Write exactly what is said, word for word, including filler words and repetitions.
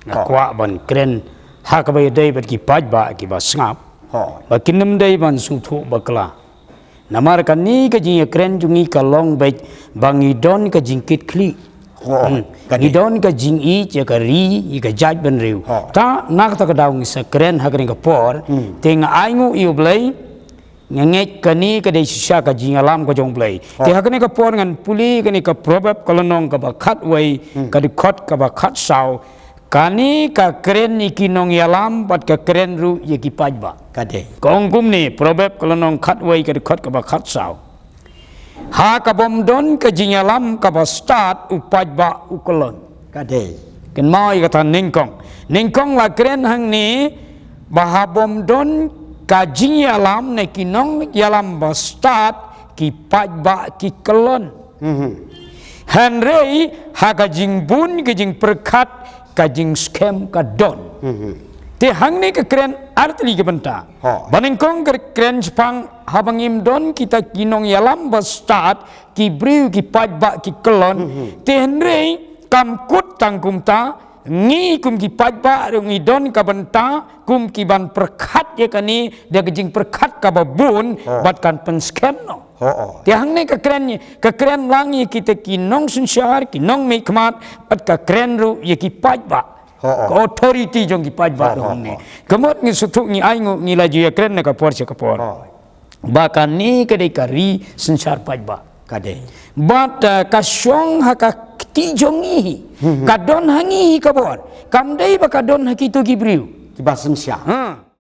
Nga kwah ban kren ha kaba ïadei bad ki paidbah kiba sngap. Ba kin ym dei ban sngewthuh bakla. Namar kane ka jingïakren jong ngi ka long beit ba ngi don ka jingkitkhlieh. Ngi don ka jingïeit ïa ka ri, ïa ka jaitbynriew. Ta na kata ka daw ngi sa kren ha kane ka por, te nga ainguh ïa U Blei, nga ngeit kane ka dei shisha ka jingïalam ka jong U Blei. Te ha kane ka por ngan pule kane ka Proverb ka lynnong kaba khatwei, ka dkhot kaba khatsaw. Kane ka kren ïa ki nongïalam bad ka kren ruh ïa ki paidbah. Ka ong kumne, Proverb ka lynnong khatwei ka dkhot kaba khatsaw. Ha ka bym don ka jingïalam kaba stad u paidbah u kyllon. Kynmaw ïa kata nyngkong. Nyngkong la kren hangne ba ha bym don ka jingïalam ne ki nongïalam ba stad ki paidbah ki kyllon. Hynrei ha ka jingbun ka jingpyrkhat ka jingskhem ka don. Te hangne ka kren artylli ka bynta. Ba nyngkong ka kren shaphang haba ngim don kita ki nongïalam ba stad ki briew ki paidbah ki kyllon. Te hynrei kam kut tang kumta, ngi kum ki paidbah ruh ngi don ka bynta kum ki ban pyrkhat ïa kane da ka jingpyrkhat kaba bun bad kan pynskhem noh. Te hangne ka kren, ka kren lang ïa kita ki nongsynshar, ki nongmihkhmat, bad ka kren ruh ïa ki paidbah. Ka authority jong ki paidbah ruh hangne. Ka mut ngi sngewthuh, ngi ainguh, ngi la ju ïakren na ka por sha ka por. Ba kane ka dei ka ri synshar paidbah. Bad ka shong ha ka kti jong ngi hi. Ka don ha ngi hi ka bor. Kam dei ba ka don ha kito ki briew kiba synshar.